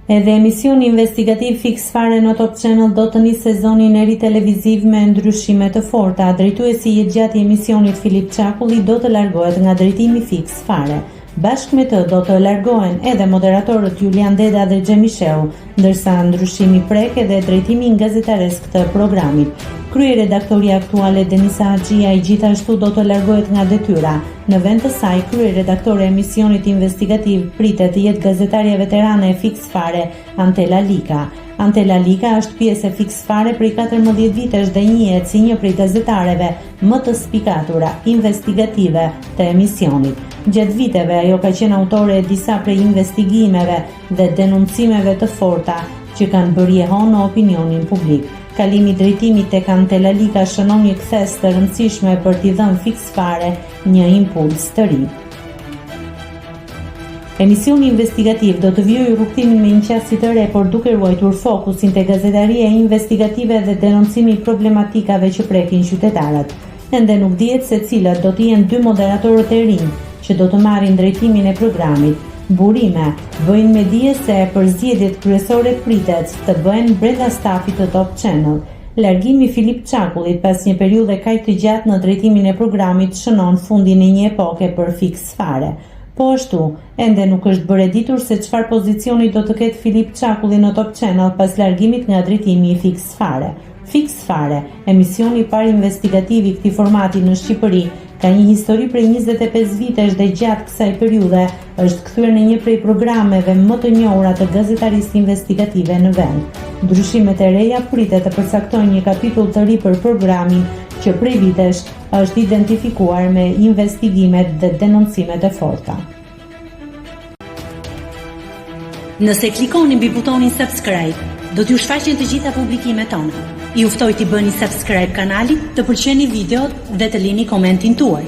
Edhe emisioni investigativ Fiks Fare në Top Channel do të nisë sezonin e ri televiziv me ndryshime të forta. Drejtuesi jetëgjatë i emisionit Filip Çakulli do të largohet nga drejtimi Fiks Fare. Bashkë me të do të largohen edhe moderatorët Julian Deda dhe Xhemi Shehu, ndërsa ndryshimi prek edhe drejtimin gazetaresk të programit. Kryeredaktorja aktuale Denisa Haxhiaj gjithashtu do të largohet nga detyra. Në vend të saj, kryeredaktore e emisionit investigativ pritet të jetë gazetarja veterane e Fiks Fare, Antela Lika. Antela Lika është pjesë e Fiks Fare prej 14 vitesh dhe njihet si një prej gazetareve më të spikatura investigative të emisionit. Gjatë viteve, ajo ka qenë autore e disa prej investigimeve dhe denoncimeve të forta që kanë bërë jehonë në opinionin publik. Kalimi i drejtimit tek Antela Lika shënon një kthesë të rëndësishme për t'i dhënë Fiks Fare një impuls të ri. Emisioni investigativ do të vijojë rrugëtimin me një qasje të re, por duke ruajtur fokusin te gazetaria investigative dhe denoncimi i problematikave që prekin qytetarët. Ende nuk dihet se cilët do të jenë dy moderatorët e rinj që do të marrin drejtimin e programit. Burime bëjnë me dije se përzgjedhjet kryesore pritet të bëhen brenda stafit të Top Channel. Largimi i Filip Çakullit pas një periudhe kaq të gjatë në drejtimin e programit shënon fundin e një epoke për Fiks Fare. Po ashtu, ende nuk është bërë e ditur se çfarë pozicioni do të ketë Filip Çakulli në Top Channel pas largimit nga drejtimi i Fiks Fare. Fiks Fare, emisioni i parë investigativ i këtij formati në Shqipëri, ka një histori prej 25 vitesh dhe gjatë kësaj periudhe është kthyer në një prej programeve më të njohura të gazetarisë investigative në vend. Ndryshimet e reja pritet të përcaktojnë një kapitull të ri për programin që prej vitesh është identifikuar me investigimet dhe denoncimet e forta. Nëse klikoni mbi butonin subscribe, do t'ju shfaqen të gjitha publikimet tona. Ju ftoj t'i bëni subscribe kanalit, të pëlqeni videot dhe të lini komentin tuaj.